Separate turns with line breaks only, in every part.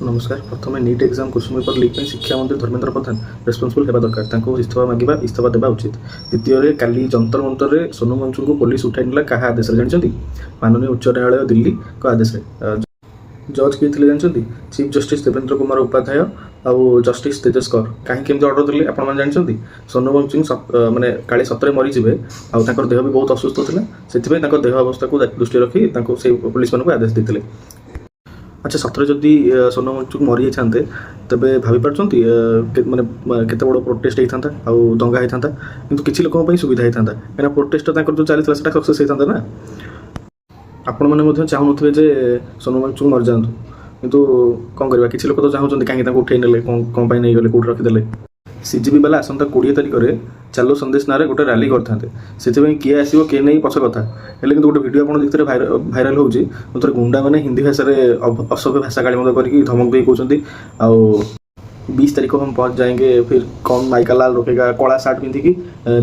ନମସ୍କାର। ପ୍ରଥମେ NEET exam question paper leak ପାଇଁ ଶିକ୍ଷାମନ୍ତ୍ରୀ ଧର୍ମେନ୍ଦ୍ର ପ୍ରଧାନ ରେସ୍ପନ୍ସିବଲ୍ ହେବା ଦରକାର। ତାଙ୍କୁ ଇସ୍ତଫା ମାଗିବା, ଇସ୍ତଫା ଦେବା ଉଚିତ। ଦ୍ୱିତୀୟରେ, କାଲି ଯନ୍ତର ମନ୍ତରରେ ସୋନମ ୱାଙ୍ଗଚୁକଙ୍କୁ ପୋଲିସ ଉଠାଇ ନେଲା କାହା ଆଦେଶରେ ଜାଣିଛନ୍ତି? ମାନନୀୟ ଉଚ୍ଚ ନ୍ୟାୟାଳୟ ଦିଲ୍ଲୀଙ୍କ ଆଦେଶରେ। ଜଜ୍ କିଏ ଥିଲେ ଜାଣିଛନ୍ତି? ଚିଫ୍ ଜଷ୍ଟିସ୍ ଦେବେନ୍ଦ୍ର କୁମାର ଉପାଧ୍ୟାୟ ଆଉ ଜଷ୍ଟିସ୍ ତେଜସ କର। କାହିଁକି ଏମିତି ଅର୍ଡର ଦେଲେ, ଆପଣମାନେ ଜାଣିଛନ୍ତି? ସୋନମ ୱାଙ୍ଗଚୁକ ମାନେ କାଳେ ସତରେ ମରିଯିବେ ଆଉ ତାଙ୍କର ଦେହ ବି ବହୁତ ଅସୁସ୍ଥ ଥିଲା, ସେଥିପାଇଁ ତାଙ୍କ ଦେହ ଅବସ୍ଥାକୁ ଦୃଷ୍ଟିରେ ରଖି ତାଙ୍କୁ ସେଇ ପୋଲିସମାନଙ୍କୁ ଆଦେଶ ଦେଇଥିଲେ। ଆଚ୍ଛା, ସତରେ ଯଦି ସୋନମ ୱାଙ୍ଗଚୁକ ମରିଯାଇଥାନ୍ତେ, ତେବେ ଭାବିପାରୁଛନ୍ତି ମାନେ କେତେ ବଡ଼ ପ୍ରୋଟେଷ୍ଟ ହେଇଥାନ୍ତା ଆଉ ଦଙ୍ଗା ହେଇଥାନ୍ତା? କିନ୍ତୁ କିଛି ଲୋକଙ୍କ ପାଇଁ ସୁବିଧା ହେଇଥାନ୍ତା, କାହିଁକିନା ପ୍ରୋଟେଷ୍ଟ ତାଙ୍କର ଯେଉଁ ଚାଲିଥିଲା, ସେଟା ସକ୍ସେସ୍ ହେଇଥାନ୍ତା ନା। ଆପଣମାନେ ମଧ୍ୟ ଚାହୁଁନଥିବେ ଯେ ସୋନମ ୱାଙ୍ଗଚୁକ ମରିଯାଆନ୍ତୁ, କିନ୍ତୁ କ'ଣ କରିବା? କିଛି ଲୋକ ତ ଚାହୁଁଛନ୍ତି। କାହିଁକି ତାଙ୍କୁ ଉଠେଇ ନେଲେ? କ'ଣ କ'ଣ ପାଇଁ ନେଇଗଲେ? କେଉଁଠି ରଖିଦେଲେ? ସିଜେପି ବାଲା ଆସନ୍ତା 20 ତାରିଖରେ ଚାଲୋ ସନ୍ଦେଶ ନାଁରେ ଗୋଟେ ରାଲି କରିଥାନ୍ତେ। ସେଥିପାଇଁ କିଏ ଆସିବ କିଏ ନେଇ ପଛ କଥା ହେଲେ, କିନ୍ତୁ ଗୋଟେ ଭିଡ଼ିଓ ଆପଣ ଦେଖିଥିବେ, ଭାଇରାଲ ହେଉଛି, ଯେଉଁଥିରେ ଗୁଣ୍ଡାମାନେ ହିନ୍ଦୀ ଭାଷାରେ ଅସଭ୍ୟ ଭାଷା ଗାଳିମନ୍ଦ କରିକି ଧମକ ଦେଇ କହୁଛନ୍ତି ଆଉ 20 तारीख को हम पहुंच जाएंगे, फिर कौन माई का लाल रोकेगा। କଳା ସାର୍ଟ ପିନ୍ଧିକି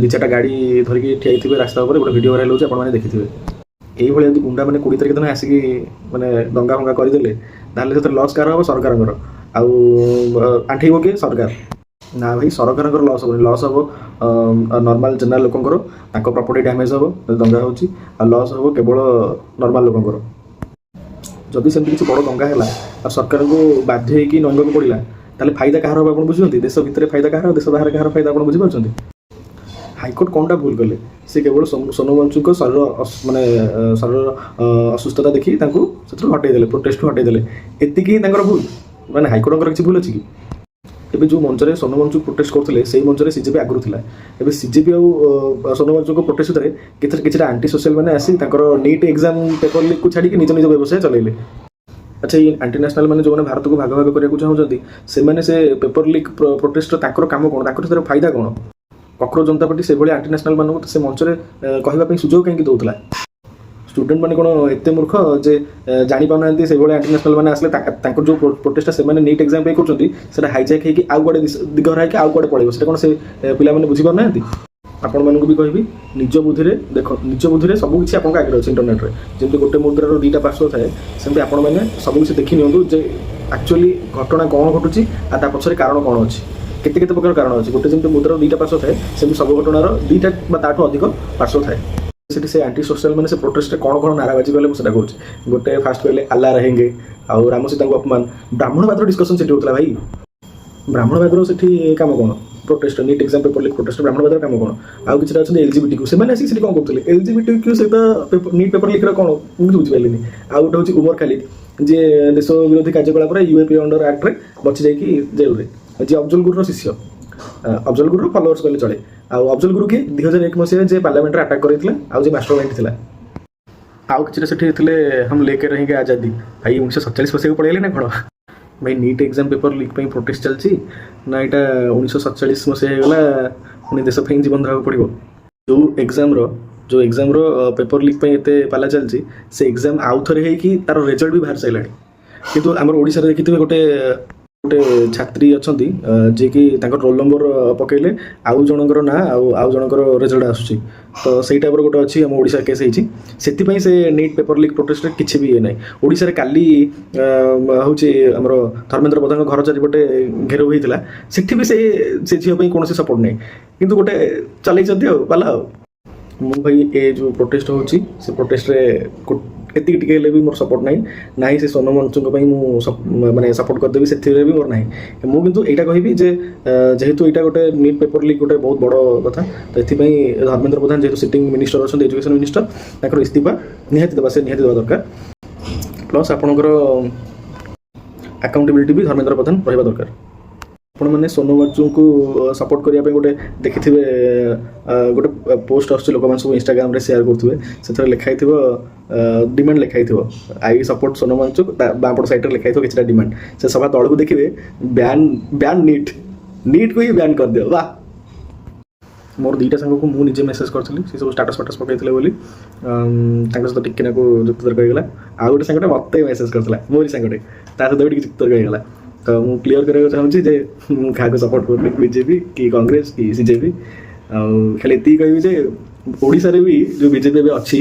ଦି ଚାରିଟା ଗାଡ଼ି ଧରିକି ଠିଆ ହେଇଥିବେ ରାସ୍ତା ଉପରେ। ଗୋଟେ ଭିଡ଼ିଓ ଭାଇରାଲ ହେଉଛି, ଆପଣମାନେ ଦେଖିଥିବେ। ଏଇଭଳି ଯଦି ଗୁଣ୍ଡାମାନେ 20 ତାରିଖ ଦିନ ଆସିକି ମାନେ ଦଙ୍ଗା ଫଙ୍ଗା କରିଦେଲେ, ତାହେଲେ ସେଥିରେ ଲସ୍ କାହାର ହେବ? ସରକାରଙ୍କର। ଆଉ ଆଣ୍ଠେଇବ କିଏ? ସରକାର। ନା ଭାଇ, ସରକାରଙ୍କର ଲସ୍ ହେବନି। ଲସ୍ ହେବ ନର୍ମାଲ ଜେନେରାଲ ଲୋକଙ୍କର। ତାଙ୍କ ପ୍ରପର୍ଟି ଡ୍ୟାମେଜ୍ ହେବ ଯଦି ଦଙ୍ଗା ହେଉଛି। ଆଉ ଲସ୍ ହେବ କେବଳ ନର୍ମାଲ ଲୋକଙ୍କର। ଯଦି ସେମିତି କିଛି ବଡ଼ ଦଙ୍ଗା ହେଲା ଆଉ ସରକାରଙ୍କୁ ବାଧ୍ୟ ହେଇକି ନଇଁବାକୁ ପଡ଼ିଲା, ତାହେଲେ ଫାଇଦା କାହାର ହେବ, ଆପଣ ବୁଝୁଛନ୍ତି? ଦେଶ ଭିତରେ ଫାଇଦା କାହାର, ଦେଶ ବାହାରେ କାହାର ଫାଇଦା, ଆପଣ ବୁଝିପାରୁଛନ୍ତି? ହାଇକୋର୍ଟ କ'ଣଟା ଭୁଲ କଲେ? ସେ କେବଳ ସୋନମ ୱାଙ୍ଗଚୁକଙ୍କ ଶରୀର ମାନେ ଶରୀରର ଅସୁସ୍ଥତା ଦେଖି ତାଙ୍କୁ ସେଥିରୁ ହଟେଇ ଦେଲେ, ପ୍ରୋଟେଷ୍ଟରୁ ହଟେଇ ଦେଲେ। ଏତିକି ହିଁ ତାଙ୍କର ଭୁଲ। ମାନେ ହାଇକୋର୍ଟଙ୍କର କିଛି ଭୁଲ ଅଛି କି? ଏବେ ଯେଉଁ ମଞ୍ଚରେ ସୋନମ ୱାଙ୍ଗଚୁକ ପ୍ରୋଟେଷ୍ଟ କରୁଥିଲେ, ସେଇ ମଞ୍ଚରେ ସିଜେପି ଆଗରୁ ଥିଲା। ଏବେ ସିଜେପି ଆଉ ସୋନମ ୱାଙ୍ଗଚୁକଙ୍କ ପ୍ରୋଟେଷ୍ଟ ଭିତରେ କିଛିଟା ଆଣ୍ଟି ସୋସିଆଲ ମାନେ ଆସି ତାଙ୍କର ନିଟ୍ ଏକ୍ଜାମ୍ ପେପର ଲିକ୍କୁ ଛାଡ଼ିକି ନିଜ ନିଜ ବ୍ୟବସାୟ ଚଲେଇଲେ। ଆଚ୍ଛା, ଏଇ ଆଣ୍ଟି ନ୍ୟାସନାଲ ମାନେ ଯେଉଁମାନେ ଭାରତକୁ ଭାଗ ଭାଗ କରିବାକୁ ଚାହୁଁଛନ୍ତି, ସେମାନେ ସେ ପେପର ଲିକ୍ ପ୍ରୋଟେଷ୍ଟର ତାଙ୍କର କାମ କ'ଣ? ତାଙ୍କର ସେଥିରେ ଫାଇଦା କ'ଣ? କକ୍ରୋଚ ଜନତା ପାର୍ଟି ସେଭଳି ଆଣ୍ଟି ନ୍ୟାସନାଲ ମାନଙ୍କୁ ସେ ମଞ୍ଚରେ କହିବା ପାଇଁ ସୁଯୋଗ କାହିଁକି ଦେଉଥିଲା? ଷ୍ଟୁଡେଣ୍ଟ ମାନେ କ'ଣ ଏତେ ମୂର୍ଖ ଯେ ଜାଣିପାରୁନାହାନ୍ତି, ସେଇଭଳି ଆଣ୍ଟି ନ୍ୟାସନାଲ ମାନେ ଆସିଲେ ତାଙ୍କର ଯେଉଁ ପ୍ରୋଟେଷ୍ଟଟା ସେମାନେ ନିଟ୍ ଏକ୍ଜାମ୍ ପାଇଁ କରୁଛନ୍ତି, ସେଟା ହାଇଜାକ୍ ହେଇକି ଆଉ କୁଆଡ଼େ ଦିଗହରା ହେଇକି ଆଉ କୁଆଡ଼େ ପଳେଇବ? ସେଟା କ'ଣ ସେ ପିଲାମାନେ ବୁଝିପାରୁନାହାନ୍ତି? ଆପଣମାନଙ୍କୁ ବି କହିବି, ନିଜ ବୁଦ୍ଧିରେ ଦେଖ। ନିଜ ବୁଦ୍ଧିରେ ସବୁ କିଛି ଆପଣଙ୍କ ଆଗରେ ଅଛି ଇଣ୍ଟରନେଟ୍ରେ। ଯେମିତି ଗୋଟେ ମୁଦ୍ରାର ଦୁଇଟା ପାର୍ଶ୍ୱ ଥାଏ, ସେମିତି ଆପଣମାନେ ସବୁ କିଛି ଦେଖି ନିଅନ୍ତୁ ଯେ ଆକ୍ଚୁଆଲି ଘଟଣା କ'ଣ ଘଟୁଛି ଆଉ ତା ପଛରେ କାରଣ କ'ଣ ଅଛି, କେତେ କେତେ ପ୍ରକାର କାରଣ ଅଛି। ଗୋଟେ ଯେମିତି ମୁଦ୍ରାର ଦୁଇଟା ପାର୍ଶ୍ୱ ଥାଏ, ସେମିତି ସବୁ ଘଟଣାର ଦୁଇଟା ବା ତାଠୁ ଅଧିକ ପାର୍ଶ୍ୱ ଥାଏ। ସେଠି ସେ ଆଣ୍ଟି ସୋସିଆଲ ମାନେ ସେ ପ୍ରୋଟେଷ୍ଟରେ କ'ଣ କ'ଣ ନାରାବାଜି କଲେ, ମୁଁ ସେଟା କହୁଛି। ଗୋଟେ ଫାଷ୍ଟ କହିଲେ "अल्लाह रहेंगे" ଆଉ ରାମ ସୀତାଙ୍କୁ ଅପମାନ। ବ୍ରାହ୍ମଣବାଦର ଡିସ୍କସନ୍ ସେଠି ହେଉଥିଲା ଭାଇ। ବ୍ରାହ୍ମଣବାଦର ସେଠି କାମ କ'ଣ? Protest, NEET exam paper leak protest, ବ୍ରାହ୍ମଣବାଦର କାମ କ'ଣ? ଆଉ କିଛିଟା ଅଛନ୍ତି ଏଲ୍ଜିବିଟି, ସେମାନେ ଆସିକି ସେଠି କ'ଣ କରୁଥିଲେ? ଏଲ୍ଜିବିଟି କ୍ୟୁ ସହିତ ନିଟ୍ ପେପର ଲିକ୍ର କ'ଣ, ମୁଁ କିଛି ବୁଝିପାରିଲିନି। ଆଉ ଗୋଟେ ହେଉଛି ଉମର ଖାଲିଦ, ଯିଏ ଦେଶ ବିରୋଧୀ କାର୍ଯ୍ୟକଳାପରେ ୟୁଏପିଏ ଅଣ୍ଡର ଆକ୍ଟରେ ବଞ୍ଚି ଯାଇକି ଜେଲରେ, ଯିଏ ଅଫଜଲ ଗୁରୁର ଶିଷ୍ୟ, ଅଫଜଲ ଗୁରୁର ଫଲୋଅର୍ସ କହିଲେ ଚଳେ। ଆଉ ଅଫଜଲ ଗୁରୁ କିଏ? 2001 ମସିହାରେ ଯିଏ ପାର୍ଲାମେଣ୍ଟରେ ଆଟାକ୍ କରିଥିଲା ଆଉ ଯିଏ ମାଷ୍ଟର ମାଇଣ୍ଡ ଥିଲା। ଆଉ କିଛିଟା ସେଠି ଥିଲେ "हम लेके रहेंगे आज़ादी"। ଭାଇ, 1947 ମସିହାକୁ ପଳେଇଲେ ନା କ'ଣ ଭାଇ? ନିଟ୍ ଏକ୍ଜାମ୍ ପେପର ଲିକ୍ ପାଇଁ ପ୍ରୋଟେଷ୍ଟ ଚାଲିଛି ନା ଏଇଟା 1947 ମସିହା ହେଇଗଲା, ପୁଣି ଦେଶ ପାଇଁ ଜୀବନ ଦେବାକୁ ପଡ଼ିବ? ଯେଉଁ ଏକ୍ଜାମ୍ର ପେପର ଲିକ୍ ପାଇଁ ଏତେ ପାଲା ଚାଲିଛି, ସେ ଏକ୍ଜାମ୍ ଆଉ ଥରେ ହେଇକି ତାର ରେଜଲ୍ଟ ବି ବାହାରି ସାରିଲାଣି। କିନ୍ତୁ ଆମର ଓଡ଼ିଶାରେ ଦେଖିଥିବେ, ଗୋଟେ ଗୋଟେ ଛାତ୍ରୀ ଅଛନ୍ତି, ଯିଏକି ତାଙ୍କର ରୋଲ୍ ନମ୍ବର ପକେଇଲେ ଆଉ ଜଣଙ୍କର ନାଁ ଆଉ ଆଉ ଜଣଙ୍କର ରେଜଲ୍ଟ ଆସୁଛି। ତ ସେଇ ଟାଇପ୍ର ଗୋଟେ ଅଛି, ଆମ ଓଡ଼ିଶା କେସ୍ ହେଇଛି। ସେଥିପାଇଁ ସେ ନିଟ୍ ପେପର ଲିକ୍ ପ୍ରୋଟେଷ୍ଟରେ କିଛି ବି ଇଏ ନାହିଁ। ଓଡ଼ିଶାରେ କାଲି ହେଉଛି ଆମର ଧର୍ମେନ୍ଦ୍ର ପ୍ରଧାନଙ୍କ ଘର ଚାରିପଟେ ଘେରାଉ ହେଇଥିଲା। ସେଠି ବି ସେ ସେ ଝିଅ ପାଇଁ କୌଣସି ସପୋର୍ଟ ନାହିଁ। କିନ୍ତୁ ଗୋଟେ ଚଲେଇଛନ୍ତି ଆଉ ପାଲା। ଆଉ ମୁଁ ଭାଇ, ଏ ଯେଉଁ ପ୍ରୋଟେଷ୍ଟ ହେଉଛି, ସେ ପ୍ରୋଟେଷ୍ଟରେ ଏତିକି ଟିକେ ହେଲେ ବି ମୋର ସପୋର୍ଟ ନାହିଁ। ନାହିଁ ସେ ସୋନମ ୱାଙ୍ଗଚୁକଙ୍କ ପାଇଁ ମୁଁ ମାନେ ସପୋର୍ଟ କରିଦେବି, ସେଥିରେ ବି ମୋର ନାହିଁ। ମୁଁ କିନ୍ତୁ ଏଇଟା କହିବି ଯେ ଯେହେତୁ ଏଇଟା ଗୋଟେ ନିଟ୍ ପେପର ଲିକ୍ ଗୋଟେ ବହୁତ ବଡ଼ କଥା, ତ ଏଥିପାଇଁ ଧର୍ମେନ୍ଦ୍ର ପ୍ରଧାନ ଯେହେତୁ ସିଟିଂ ମିନିଷ୍ଟର ଅଛନ୍ତି, ଏଜୁକେସନ୍ ମିନିଷ୍ଟର, ତାଙ୍କର ଇସ୍ତଫା ନିହାତି ଦେବା, ସେ ନିହାତି ଦେବା ଦରକାର। ପ୍ଲସ୍ ଆପଣଙ୍କର ଆକାଉଣ୍ଟେବିଲିଟି ବି ଧର୍ମେନ୍ଦ୍ର ପ୍ରଧାନ ରହିବା ଦରକାର। ଆପଣମାନେ ସୋନମ ୱାଙ୍ଗଚୁକଙ୍କୁ ସପୋର୍ଟ କରିବା ପାଇଁ ଗୋଟେ ଦେଖିଥିବେ, ଗୋଟେ ପୋଷ୍ଟ ଆସୁଛି, ଲୋକମାନେ ସବୁ ଇନଷ୍ଟାଗ୍ରାମରେ ସେୟାର କରୁଥିବେ। ସେଥିରେ ଲେଖା ହେଇଥିବ, ଡିମାଣ୍ଡ ଲେଖା ହେଇଥିବ, "I support Sonam Wangchuk"। ତା ବାଁ ପଟ ସାଇଡ଼ରେ ଲେଖା ହେଇଥିବ କିଛିଟା ଡିମାଣ୍ଡ। ସେ ସଭା ତଳକୁ ଦେଖିବେ, ବ୍ୟାନ୍, ବ୍ୟାନ୍ ନିଟ୍, ନିଟ୍କୁ ହିଁ ବ୍ୟାନ୍ କରିଦିଅ। ବାহ! ମୋର ଦୁଇଟା ସାଙ୍ଗକୁ ମୁଁ ନିଜେ ମେସେଜ୍ କରିଥିଲି, ସେ ସବୁ ଷ୍ଟାଟସ୍ ଫାଟସ୍ ପକାଇଥିଲେ ବୋଲି ତାଙ୍କ ସହିତ ଟିକେ ନାକୁ ଯୁକ୍ତିତର୍କ ହେଇଗଲା। ଆଉ ଗୋଟେ ସାଙ୍ଗଟେ ମୋତେ ମେସେଜ୍ କରିଥିଲା, ମୋରି ସାଙ୍ଗଟେ, ତା ସହିତ ବି ଟିକେ ଯୁକ୍ତିତର୍କ ହେଇଗଲା। ତ ମୁଁ କ୍ଲିୟର କରିବାକୁ ଚାହୁଁଛି ଯେ ମୁଁ କାହାକୁ ସପୋର୍ଟ କରୁନି, ବିଜେପି କି କଂଗ୍ରେସ କି ସିଜେପି। ଆଉ ଖାଲି ଏତିକି କହିବି ଯେ ଓଡ଼ିଶାରେ ବି ଯେଉଁ ବିଜେପି ଏବେ ଅଛି,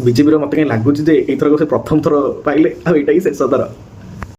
ବିଜେପିର ମୋତେ କାହିଁ ଲାଗୁଛି ଯେ ଏଇଥରକ ସେ ପ୍ରଥମ ଥର ପାଇଲେ ଆଉ ଏଇଟା ହିଁ ଶେଷ ଥର।